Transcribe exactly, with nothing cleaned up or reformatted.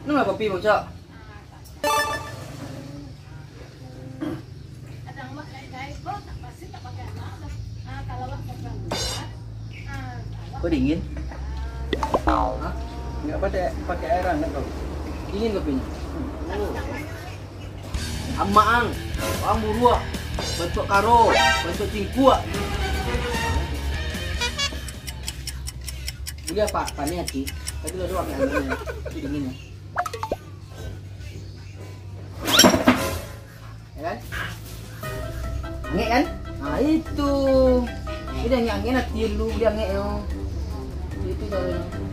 Minumlah kopi, Bang Ucok. Kok dingin? Hah? Nggak pakai, pakai air hangat kau? Dingin kopinya. Oh. Amak ang, ang buruak, bantuak karo, bantuak cingkuak. Buliah, Pak, paneh ati. Tapi lah doang yang dingin. Tapi dingin ya. Ya kan? Angek kan? Nah, itu. Jadi angek-angek lah tilu, beli angek yo. Itu caranya.